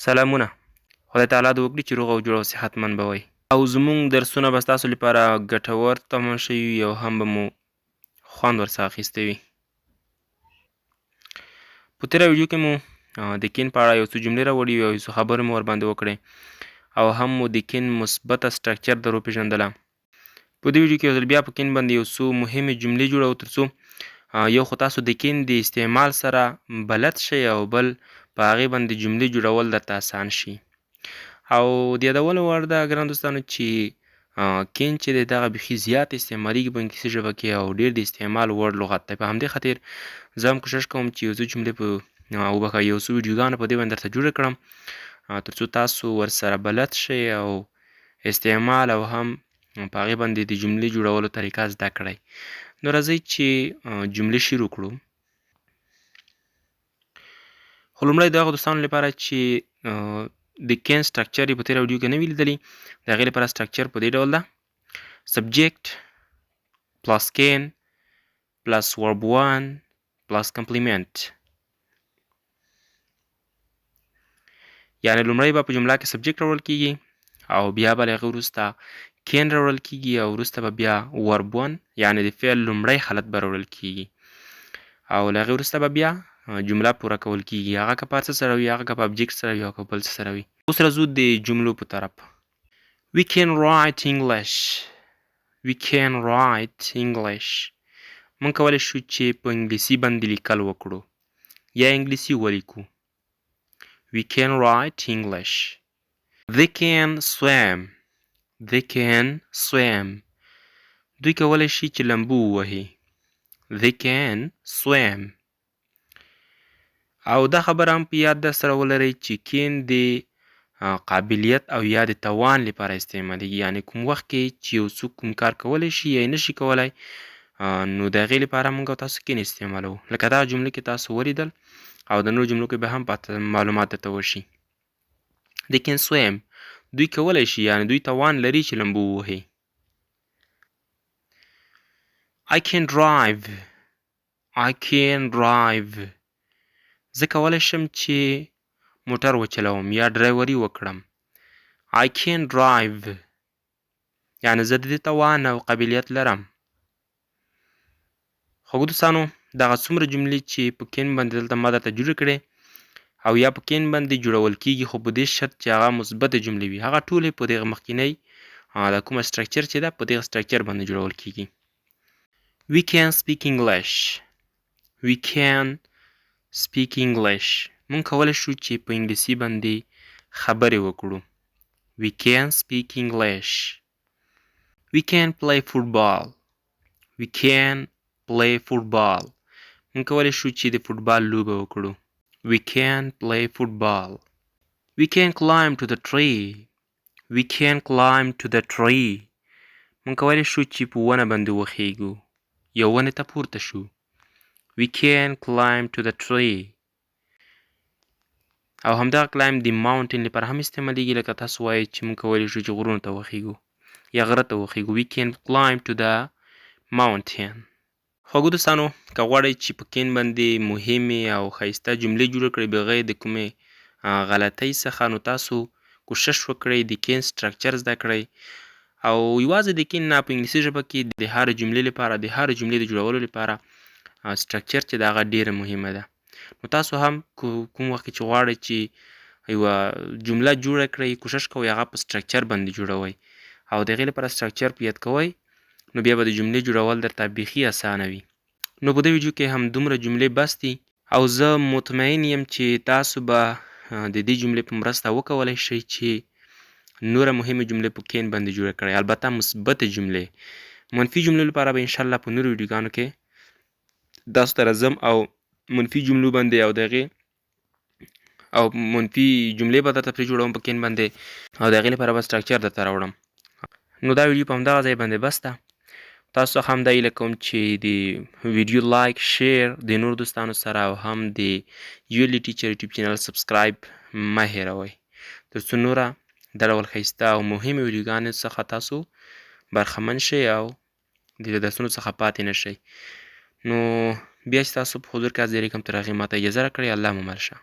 سلامونه خدای تعالی د وکړي چې روغ او جوړ او صحتمند به وئ. او زموږ درسونه به ستاسو لپاره ګټور تمام شوي وي او هم به مو خوند ورڅخه اخیستی وي. په تېره ویډیو کې مو د can په اړه یو څو جملې راوړې وې او یو څو خبرې مو ورباندې وکړې او هم مو د can مثبته structure در وپېژندله. په دې ویډیو کې یو ځل بیا په can باندې یو څو مهمې جملې جوړوو ترڅو یو خو تاسو د can د استعمال سره بلد شئ او بل په هغې باندې جملې جوړول درته اسان شي. او د یادولو وړ ده ګران دوستانو چې can چې دی دغه بیخي زیات استعمالیږي په انګلیسي ژبه کې او ډیر د استعمال وړ لغت دی. په همدې خاطر زه هم کوشش کوم چې یو څو جملې په وبخښه یو څو ویډیوګانې په دې باندې درته جوړې کړم ترڅو تاسو ورسره بلد شئ او استعمال او هم په هغې باندې د جملې جوړولو طریقه زده کړئ. نو راځئ چې جملې شروع کړو. خو لومړی د هغو دوستانو لپاره چې د can structure یې په تېره ویډیو کې نه وي لیدلی، د هغې لپاره structure په دې ډول ده: subject plus can plus verb 1 plus complement. یعنی لومړی به په جمله کې subject راوړل کیږي او بیا به له هغې وروسته can راوړل کیږي او وروسته به بیا verb 1 یعنی د فعل لومړی حالت به راوړل کیږي او له هغې وروسته به بیا جمله پوره کول کیږي، هغه که په هر څه سره وي، هغه که په object سره وي او که بل څه سره وي. اوس راځو د جملو په طرف. We can write English. We can write English. مونږ کولی شو چې په انګلیسي باندې لیکل وکړو یا انګلیسي ولیکو. We can write English. They can swim. They can swim. دوی کولی شي چې لمبو ووهي. They can swim. او دا خبره هم په یاد در سره ولرئ چې can د قابلیت او یا د توان لپاره استعمالیږي، یعنی کوم وخت کې چې یو څوک کوم کار کولی شي یا یې نشي کولی نو د هغې لپاره موږ تاسو can استعمالوو، لکه دا جمله کې تاسو ولیدل او د نورو جملو کې به هم پاته معلومات درته وشي. They can swim. دوی کولی شي، یعنی دوی توان لري چې لمبو ووهي. I can drive. I can drive. زه کولی شم چې موټر وچلوم یا ډرایوري وکړم. I can drive. یعنی زه د دې توان او قابلیت لرم. خوږو دوستانو، دغه څومره جملې چې په can باندې دلته ما درته جوړې کړې او یا په can باندې جوړول کیږي، خو په دې شرط چې هغه مثبتې جملې وي، هغه ټولې په دغه مخکینی دا کومه structure چې ده په دغه structure باندې جوړول کیږي. We can speak English. We can speak English. مونږ کولی شو چې په انګلیسي باندې خبرې وکړو. We can speak English. We can play football. We can play football. مونږ کولی شو چې د فوټبال لوبه وکړو. We can play football. We can climb to the tree. We can climb to the tree. مونږ کولی شو چې په ونه باندې وخیږو، یو ونې ته پورته شو. We can climb to the tree. او همدغه climb د mountain لپاره هم استعمالیږي، لکه تاسو وایئ چې مونږ کولی شو چې غرونو ته وخیږو یا غره ته وخیږو. We can climb to the mountain. خوږو دوستانو، که غواړئ چې په can باندې مهمې او ښایسته جملې جوړې کړئ بغیر د کومې غلطۍ څخه، نو تاسو کوشش وکړئ د can structure زده کړئ. او یوازې د can نه، په انګلیسي ژبه کې د هرې جملې لپاره، د هرې جملې د جوړولو لپاره structure چې ده هغه ډېره مهمه ده. نو تاسو هم کوم وخت کې چې غواړئ چې یوه جمله جوړه کړئ، کوشش کوئ هغه په structure باندې جوړوئ او د هغې لپاره structure په یاد کوئ، نو بیا به د جملې جوړول درته بیخي اسانه وي. نو په دې ویډیو کې هم دومره جملې بس دي او زه مطمئن یم چې تاسو به د دې جملې په مرسته وکولی شئ چې نوره مهمې جملې په can باندې جوړې کړئ، البته مثبتې جملې. منفي جملو لپاره به انشاءالله په نورو ویډیوګانو کې تاسو ته راځم او منفي جملو باندې او د هغې او منفي جملې به درته پرې جوړوم په can باندې او د هغې لپاره به structure درته راوړم. نو دا ویډیو په همدغه ځای باندې بس ده. تاسو څخه هم دا هیله کوم چې د ویډیو like، share د نور دوستانو سره او هم د یولی teacher YouTube channel subscribe مه هېروئ، تر څو نوره دا ډول ښایسته او مهمې ویډیوګانې څخه تاسو برخمن شئ او د درسونو څخه پاتې نه شئ. نو بیا چې تاسو په حضور کې حاضرېږم، تر هغې ماته اجازه راکړئ. الله مو مل شه.